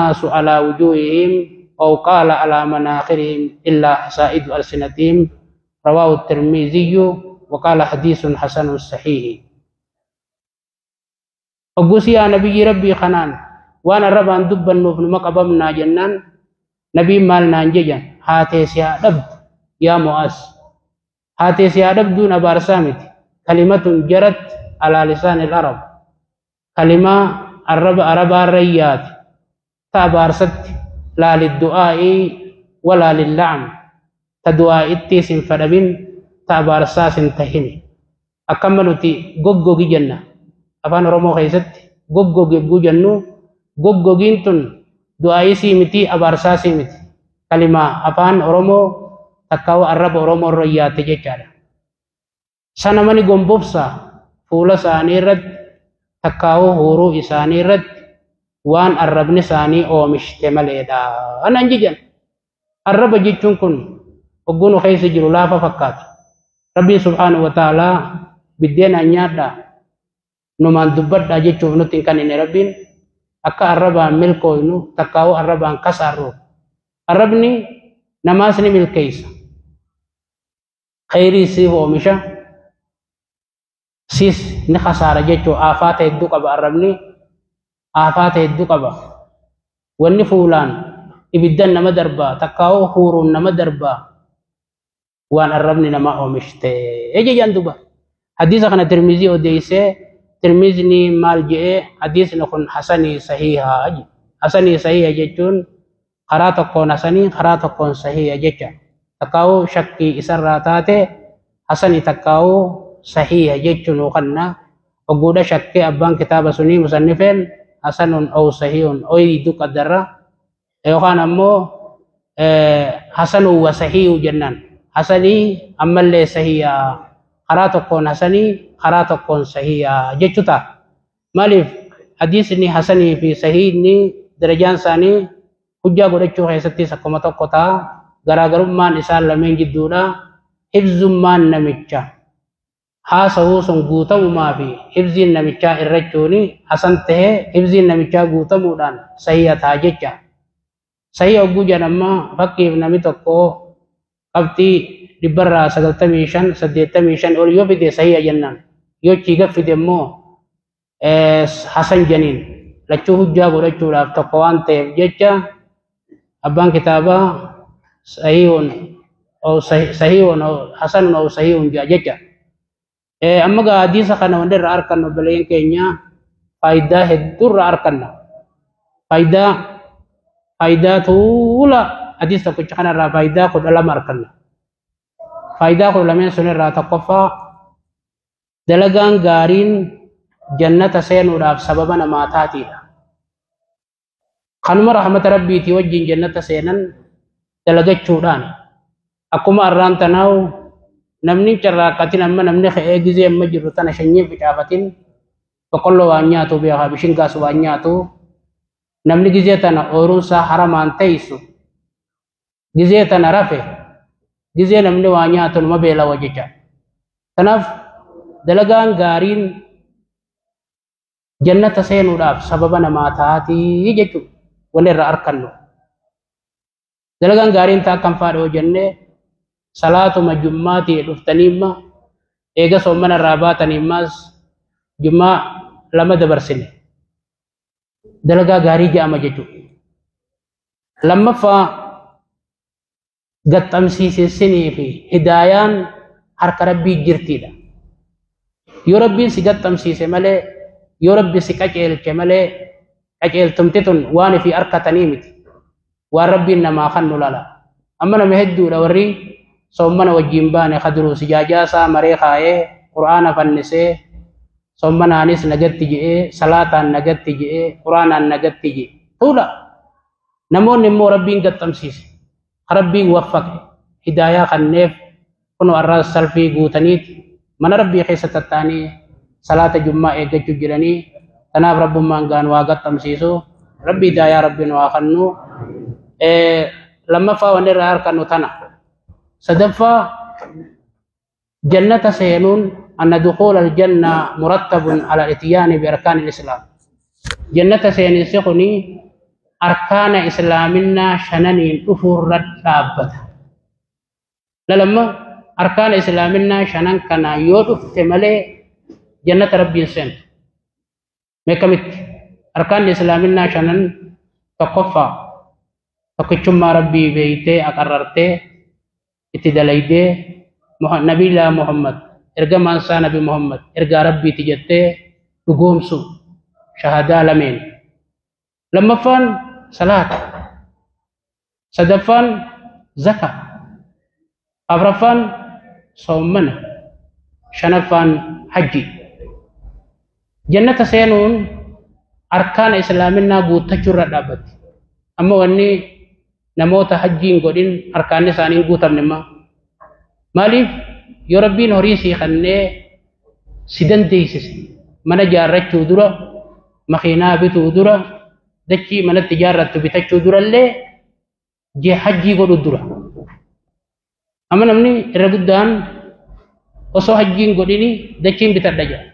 الناس على وجوههم أو قال على مناخرهم إلا حصائد ألسنتهم. رواه الترمذي وقال حديث حسن صحيح. وقوسي يا نبي ربي خنان وانا ربان دبا نوف مقبمنا جنان نبي مالنا ججا هاتيس يا رب يا مؤس هاتيس يا رب دون بارسامت كلمة جرت على لسان العرب كلمة الرب عرب الريات تابارست لا للدعاء ولا للعن تدعاء التيس فدبين تابارساس تهمي أكملتي غوغوغي جنة أفان رومو خيست غوغوغي جنو غوغوغينتن دعائي سيمتي أبارسا سيمتي كلمة أفان أورومو تكاو الرب أورومو الريات جيشارة سنمني غومبوبسا فولا ساني رد تكاو هورو إساني رد وان الربني ساني أومشتمل إدا أنا أنجيجن الرب جيشون كن وقونو خيس جلو لافا فكات ربي سبحانه وتعالى بدينا نيادا نمان دبدا جيشون نتين كان إن ربين akka arrabaan milkooynu takkaa'u arrabaan kasaarru arrabni namaas ni milkeessa khayrii siif oomisha siis ni kasaara jechuu aafaata hedduu qaba arrabni aafaata hedduu qaba wanni fuulaan ibiddan nama darbaa takkaa'u huuruun nama darbaa waan arrabni nama oomishte jejaan duba hadiisa kana Tirmizii odeessee ترمذي مال جاء حديث نكون حسني صحيحة حسني صحيحة جتون قرات كون حسني قرات كون صحيحة جتا تكاو شكي إسراتاته حسني تكاو صحيحة جتون وقنا وجود شكي أبان كتاب سني مصنفين حسن أو صحيح أو يدو قدرة يوخان أمو حسن وصحيح جنان حسني أما اللي صحيحة قرات كون حسني قرات كون صحيحة جتتا مالف حديثني حسني في صحيحني درجان ثاني حجة غدچو خيستي سكمتو قطا غراغرمان إسان لمن جدودا حفظ مان نمچا حاسو سن غوتم ما في حفظ نمچا الرچوني حسن ته حفظ نمچا غوتمودان صحيح تا جچا صحيح وغو جنما فقيف نمي تكو قبتي dhibbarraa 95 85 ol yoo fide sahiha jennaan yoo chiiga fide immoo hasan janiin lachuu hujjaa godhachuudhaaf tokko waan ta'eef jecha abbaan kitaabaa sahihun sahihun hasanun aw sahihun jaa jecha amma gaa hadiisa kana wanta irraa argannu obboleeyyan keenya faayidaa hedduu irraa arganna faayidaa tuula hadiisa tokkicha kanarraa faayidaa 12 arganna faayidaa 12 sun irraa tokkoffaa dalagaan gaariin jannata seenuudhaaf sababa namaa taatiidha. Kanuma rahmata rabbiitii wajjin jannata seenan dalagachuudhaan akkuma arraan tanaawu namni carraaqqatin amma namni ka'ee gizee amma jiru tana shanyiin facaafatin boqqolloo waan nyaatu beekaa bishingaas waan nyaatu namni gizee tana ooyiruunsaa haramaan teessu gizee tana rafe gizee namni waa nyaatu numa beelawa jecha. Kanaaf dalagaan gaariin jannata seenuudhaaf sababa namaa taatii jechuudha wanni irraa argannu. Dalagaan gaariin taa akkam fa'aadha yoo jennee salaatuma jummaatii dhuftaniimma eega soomana irraa baataniimmaas jummaa 2 dabarsine dalagaa gaarii jedhama jechuudha. Lammaffaa gaxxamsiisinii fi hidaayaan harka rabbii jirtiidha. Yoo rabbiin si gaxxamsiise malee yoo rabbi si qaceelche malee qaceeltumti tun waan fi harkatanii miti. Waan rabbiin namaa kan nu lala. Amma nama hedduudha warri soommana wajjin baane kaduruu sijaajaasaa maree kaayee qur'aana fannisee soommanaanis nagatti je'ee salaataan nagatti je'ee qur'aanaan nagatti je'e. Tuula namoonni immoo rabbiin gaxxamsiise. Rabbiin waffaqe hidaayaa kanneef kunoo arraas salfii guutaniiti mana rabbii keessa tattaanii salaata jummaa eeggachuu jiranii tanaaf rabbummaan gaan waa gaxxamsiisu rabbi hidaayaa rabbiin waa kannu lammaffaa wanni irraa harkannu tana sadaffaa jannata seenuun anna dukuula aljanna murattabun ala ityaani bi arkaani lislaam jannata seeninsi kuni Arkaana islaaminaa shananiin dhufuurra dhaabbata. Lalamma arkaana islaaminaa shanan kana yoo dhufte malee jannata rabbiin seentu. Meeqamitti? Arkaanni islaaminaa shanan tokkoffaa tokkichummaa rabbii beeytee aqarrartee itti dalaydee nabiilaa Muhammad ergamaan isaa nabi Muhammad ergaa rabbiiti jettee dhugoomsu shahadaa lameen. Lammaffaan salaata. Sadaffaan zaka. Afraffaan soommana. Shanaffaan hajji. Jannata seenuun arkaana islaaminaa guuttachuu irra dhaabbatti. Amma wanni namoota hajjii hin godhin arkaanni isaanii hin guutamne immoo maaliif yoo rabbiin horii sii kennee si dandeessise mana ijaarrachuu dura makiinaa bituu dura dachii manatti ijaarrattu bitachuu durallee hajjii godhu dura. Amma namni irra guddaan osoo hajjii hin godhini dachiin bitadha jedha.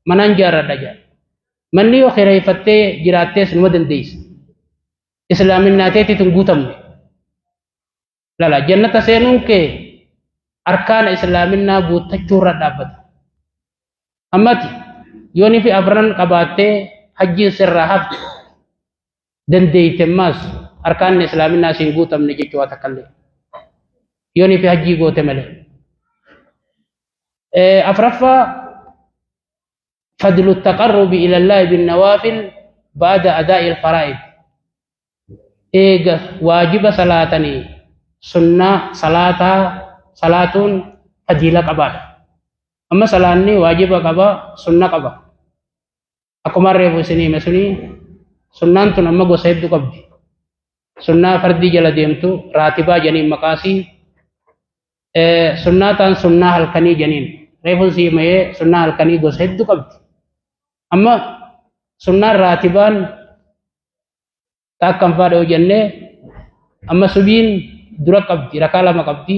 Manaan ijaarradha jedha. Manni yoo kireeffattee jiraattees numa dandeessa. Islaaminaa teetiitu hin guutamne. Lala jannata seenuun kee arkaana islaaminaa guuttachuu irra dhaabbata. Ammati yoonii fi afran qabaattee hajjiin sirraa hafte dandeeyte ammaas arkaanni islaaminaa siin guutamne jechuu waa takkallee. Yoonii fi hajjii goote malee. Afraffaa fadlu taqarrubi ila Allaahi binnawaafil ba'da adaa'i al-faraa'id. Eega waajiba salaatanii sunnaa salaataa salaatuun fadiila qabaadha. Amma salaanni waajiba qaba sunna qaba. Akkuma reefu isinii hime suni sunnaan tun amma gosa hedduu qabdi. Sunnaa fardii jala deemtu raatibaa janiin maqaasii sunnaa taan sunnaa halkanii janiin reefuun sii himee sunnaa halkanii gosa hedduu qabdi. Amma sunnaan raatibaan akkam fa'aadha yoo jennee amma subiin dura qabdi rakaa lama qabdi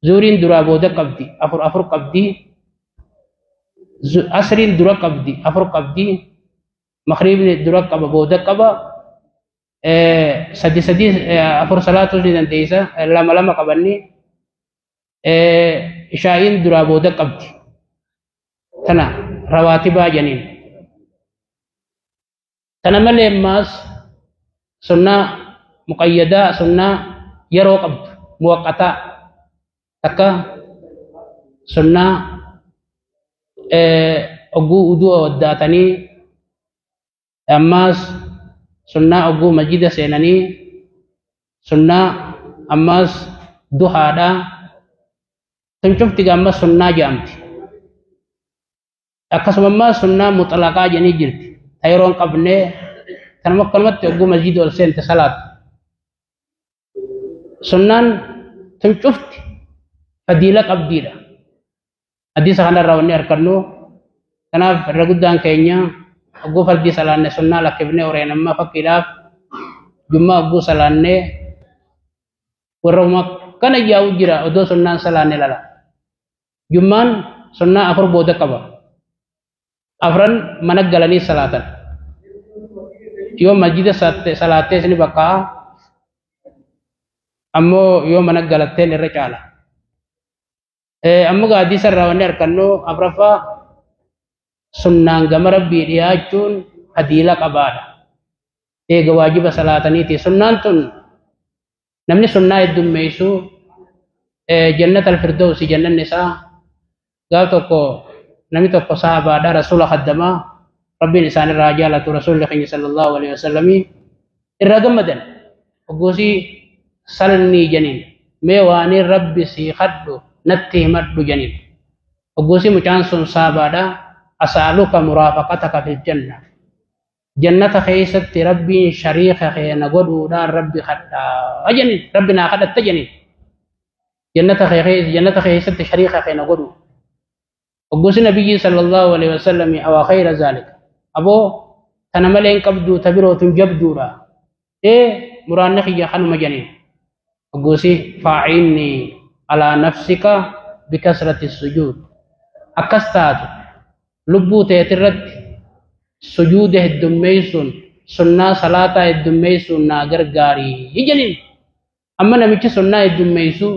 zuuriin duraa booda qabdi afur afur qabdi asriin dura qabdi afur qabdi magriibni dura qaba booda qaba sadi sadi afur salaatuu ni dandeessa lama lama qabanni ishaa'iin duraa booda qabdi tana rawaatibaa janiin. Tana malee ammaas sunnaa muqayyadaa sunnaa yeroo qabdu muwaqqataa takka sunnaa ogguu uduu waddaatanii ammaas sunnaa ogguu masjida seenanii sunnaa ammaas duhaadhaa tun cufti ammas sunnaa jedhamti. Akkasuma ammaas sunnaa muxlaqaa jedhanii jirti. Ta yeroo hin qabne tanuma akkanumatti ogguu masjida ol seente salaatu. Sunnaan tun cufti fadiila qabdiidha. Hadiisa kanarraa wanni argannu kanaaf irra guddaan keenya ogguu fardii salaanne sunnaa lakkifnee horeen amma fakkiidhaaf jummaa ogguu salaanne warra akkana yaa'u jira odoo sunnaan salaanne lala. Jummaan sunnaa afur booda qaba. Afran mana galanii salaatan. Yoo masjida salaattees ni bakkaa ammoo yoo mana galatteen irra caala. Amma hadiisa irraa wanni argannu afraffaa sunnaan gama rabbii dhiyaachuun fadiila qabaadha. Eega waajiba salaataniiti. Sunnaan tun namni sunnaa heddummeessu jannata alfirdausi jannanni isaa gaaf tokko namni tokko saabaadha rasuula khaddamaa rabbiin isaan irraa jaalatu rasuulli keenya sallallahu alaihi wasallamii irraa gammadan oggoosii salnii janiin mee waanii rabbi sii kadhu natti himadhu janiin oggoosii mucaan sun saabaadha asaaluka muraafaqataka fil janna jannata keessatti rabbiin shariika keena godhuudhaan rabbi kadhaa janiin rabbi naa kadhatta janiin jannata keessatti shariika keena godhu oggoosii nabiyyi sallallahu alaihi wasallam awaa khayra zaalika aboo tana malee hin qabdu ta birootun jabduudha ee muraanni kiyya kanuma janiin oggoosii faacinnii alaa nafsika bikasrati sujuud akkas taatu lubbuu teetirratti sujuuda heddummeessuun Sunnaa salaataa heddummeessuun naa gargaari jedhin. Amma namichi sunnaa heddummeessu.